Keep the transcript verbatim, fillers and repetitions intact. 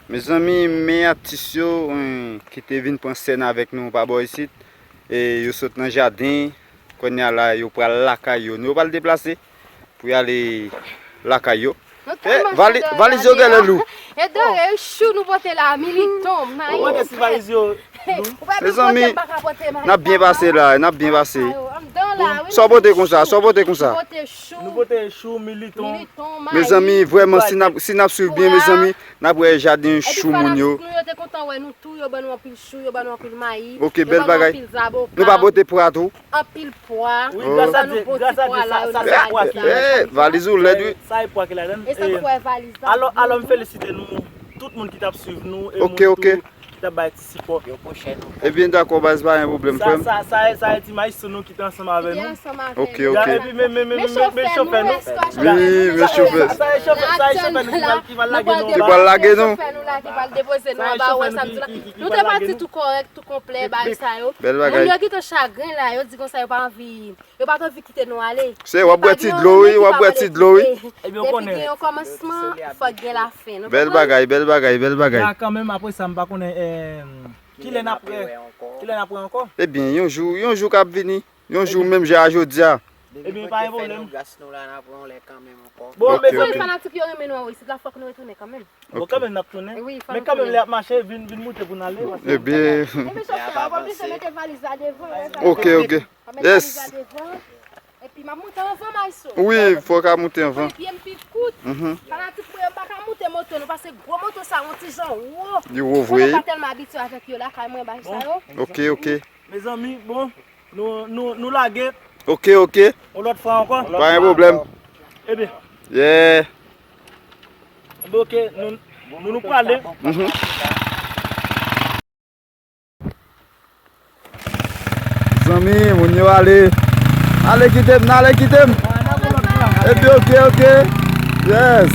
Mezanmi, men atis yo, eh, ki te vin pran sèn avèk nou pa bò isit. E yo sot nan jaden. Kounye a la, yo pral lakay yo. Nou yo pral deplase pou y ale lakay yo. Nou tèlman vali- chou dòyè valiz yo genlè lou. E dòyè chou nou pote la, militon, mayi. Ou mande si valiz yo lou. Ou pa menm pote, m pa ka pote, mayi. N ap byen pase la, n ap byen pase. Sa w pote konsa, sa w pote konsa. Nou pote chou, militon. Militon, mayi. Mezanmi, vrèman, si n ap, si n ap swiv byen, mezanmi, n ap wè jaden chou moun yo. Epi fanatik nou yo te kontan wè nou tou, yo ban nou anpil chou, yo ban nou anpil mayi, yo ban nou anpil zaboka. Ok, bèl bagay. Nou pa pote pwa tou? Anpil pwa. Wi, gras a Dye, gras a Dye, sa, sa se pwa ki ladan. Eh, valiz ou lèd, wi. Sa e pwa ki ladan. E sa nou wè valiz la. Alò, alò, m felisite nou, tout moun ki t ap swiv nou, e moun tou ki t ap bay ti sipò. Ebyen, dakò, baz, pa gen pwoblèm, frè m. Sa, sa, sa, sa e ti maestro nou ki te ansanm avè nou. Ok, ok. Epi men, men, men, men, men chofè nou. Wi, men chofè. Sa, sa e chofè, sa e chofè nou ki pral, ki pral lage nou anba. Ki pral lage nou. Chofè nou la, ki pral depoze nou anba, ou wè sa m di la. Nou te pati tou kòrèk, tou konplè, bagay sa yo. Bèl bagay. Moun yo gentan chagren la, yo di konsa yo pa anvi, yo pa t anvi kite nou ale. Se, w ap bwè ti dlo, wi, w ap bwè ti dlo, wi. Ebyen, ou konnen. Depi gen yon kòmansman, fòk gen lafen. Bèl bagay, bèl bagay, bèl bagay. La kanmenm, apre sa, m pa konnen, eh, kilè n ap wè, kilè n ap wè ankò. Ebyen, yon jou, yon jou k ap vini. Yon jou, menm jan a jodi a. Ebyen, pa gen pwoblèm. Bon, mezanmi, fanatik yo renmen nou anwo isit la, fòk nou retounen kanmenm. Bon, kanmenm n ap tounen. Men kanmenm, lè y ap mache, vin, vin moute pou n ale. Ebyen. Ebyen, chofè, w ap oblije mete valiz la devan. Ok, ok. Yes. Epi m ap moute anvan, maestro. Wi, fòk a moute anvan. Pye m pi kout. Fanatik mwen yo, m pa ka moute moto nou, paske gwo moto sa, yon ti jan wo. Li wo vre. Mwen pa tèlman abitye avèk yo lakay mwen, bagay sa yo. Ok, ok. Mezanmi, bon, nou, nou, nou lage. Ok, ok. Yon lòt fwa ankò. Pa gen pwoblèm. Ebyen. Yeah. Ebyen, ok, nou, nou, nou prale. Mhm. Zanmi, moun yo ale. Ale kite m, ale kite m. Epi, ok, ok. Yes.